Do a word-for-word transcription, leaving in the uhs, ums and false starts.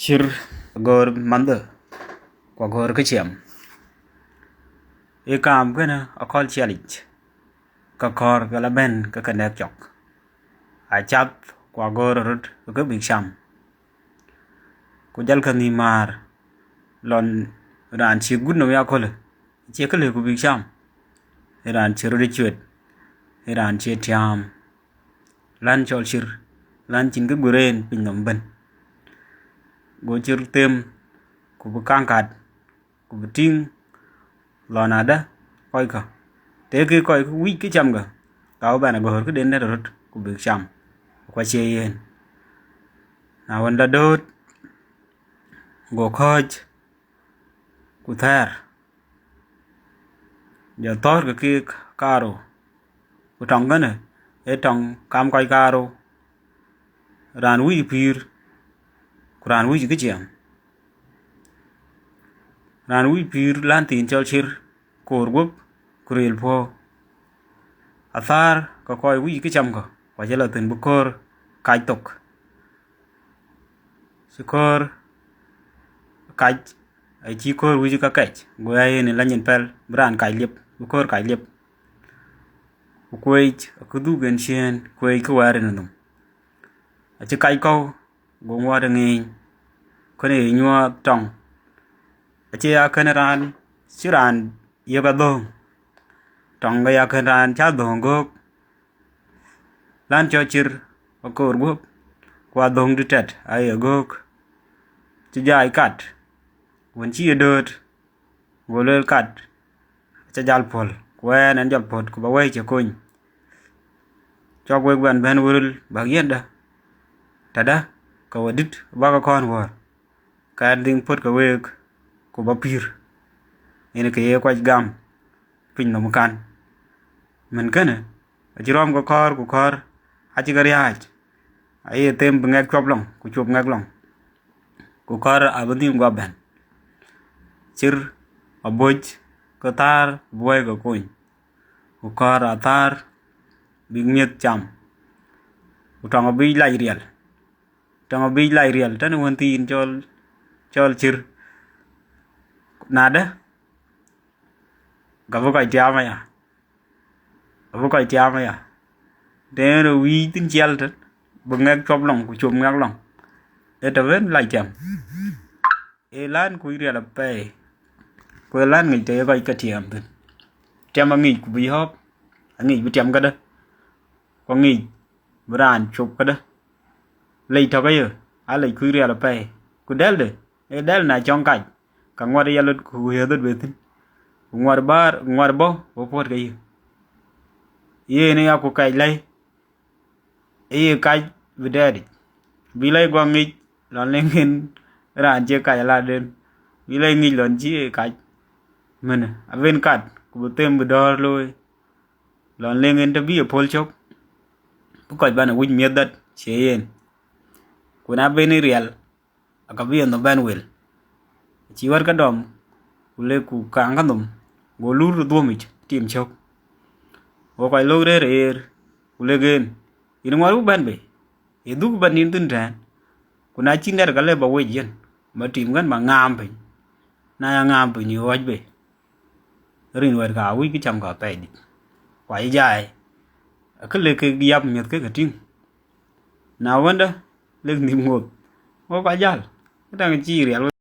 Cïr agöör manhde, ku agöör këciɛm. Ë kaam kënë akɔ̈l ciɛlic, ke kɔ̈ɔ̈r ke la bɛ̈n ke ke nɛ̈k cɔk. Acath ku agöör röt ke bïk cam. Ku jɔlkë nhïïm määr lɔn raan cï gut nɔm ya akölë, acie kë lëu ku bïk cam. Ë raan cï röt cuet, ë raan cï tiaam. Län cɔl Cïr, län cïn kë guër en piny nɔm ëbën. Go Cïr them, ku bï kaŋ kat, ku bï tïŋ lɔn adë kɔckë. Të ke kɔc wïc kë camkë, ka bï bɛn agöör këden dɛ̈t röt, ku bïk cam, ku acie yen. Na wën, la dööt, go kɔ̈ɔ̈c, ku thɛɛr, jɔ thɔ̈ɔ̈r ke keek kaarou. Ku tɔŋ kënë ee tɔŋ kam kɔc kaarou, raan wïc pïïr, ku raan wïc këciɛm. Raan wïc pïïr län thiin cɔl Cïr, koor guöp, ku ril puɔ̈u. Athäär ke kɔc wïc këcamkë, ku acï la thïn bï köör kac thok. Cï köör kac, acï köör wïc ke kɛc, go ya yen la nyin pɛl bï raan kac liep, bï köör kac liep. Ku kueec akë dhuk en ciëën, kueec kë wɛɛr en nhom. Acï kac kɔ̈u, go ŋuɔɔt ë ŋeeny, kënë ye nyuɔɔth tɔŋ. Acie ya kën raan, cï raan yök adhöŋ. Tɔŋ ke ya kën raan cä dhöŋ göök. Län cɔl Cïr akoor guöp, ku adhöŋdït tɛt aye göök. Cï jai kat, wën cï ye dööt, go lueel kat, acä jal puɔ̈l, ku ɛn ɛn jɔl puɔ̈t, ku ba wɛ̈i cï kony. Cɔk wek bɛn bɛ̈n wërël bäk yiëndä, tëdä, ke we dït bäk kɔn wär, ke ɛn dhiŋ puɔ̈t ke week, ku ba pïïr. Yen ke ye kuac gam piny nɔm kan. Mën kënë, acï rɔ̈m ke kɔ̈ɔ̈r, ku kɔ̈ɔ̈r acï ke riääc, aye them bï ŋɛk cuɔp lɔŋ, ku cuɔp ŋɛk lɔŋ, ku kɔ̈ɔ̈r abï nhïïm guɔ bɛ̈n. Cïr aböc ke thäär bï wɛ̈i ke kony, ku kɔ̈ɔ̈r athäär bïk miëth cam, ku tɔŋ abï lac riɛl, tɔŋ abï lac riɛl tënë wën thiin cɔl, cɔl Cïr. Nadë, ka bï kɔc tiaam aya, abï kɔc tiaam aya. Tëën rɔ wïc thïn ciɛl tën, bï ŋɛk cuɔp lɔŋ, ku cuɔp ŋɛk lɔŋ, ee tɔ bën lac tiam. Ee län kuc riɛl apɛi, ku ee län ŋic të ye kɔc ke tiɛɛm thïn. Tiam aŋic ku bï yɔ̈ɔ̈p, aŋic bï tiam këdë, ku aŋic bï raan cuɔp këdë. Lec tɔ̈ ke ye, aa lec kuc riɛl apɛi. Ku dɛ̈lde, ee dɛ̈l na cɔŋ kac, ka ŋuɔt ë yalot ku ɣëëth ëbë thïn. Ku ŋuɔt bäär, ŋuɔt bɔ̈, bï puɔ̈t ke yï. Yen ë ya ku kɛc lɛ̈i, ë ye kac bï dɛɛt yic. Bï lɛ̈i guɔ ŋic lɔn leŋ en raan cie kac aladen. Bï lɛ̈i ŋic lɔn cï ye kac. Mënë, abën kat, ku bï them bï dɔ̈ɔ̈r looi. Lɔn leŋ en të bï ye pɔ̈l cök, bï kɔc bɛ̈n awïc miëth dɛ̈t cie yen. Ku na bën ë riɛl, aka bï yenhom bɛ̈n wel. Acï wɛ̈t ke dɔm, ku lek ku kaaŋ kenhom, go lur ë dhuömic tim cök. Go kɔc lok rëër ë ɣeer, ku lek en, yïn ŋuɔt bï bɛ̈n bei, ye dhuk bɛ̈n nïn thïn tɛ̈ɛ̈n. Ku na cïn dɛ̈t, ka lëu ba wec yen, ba tim kën ba ŋaam piny. Na ya ŋaam piny, ye ɣɔ̈c bei. Rin wɛ̈t ka awïc kë cam ka apɛidït. Ku ayï jai, akë lek kek yap miëth ke ke tïŋ. Na wëndë, lek nhïïm ŋoth, go ka jäl, këdäŋ cï riɛl wek.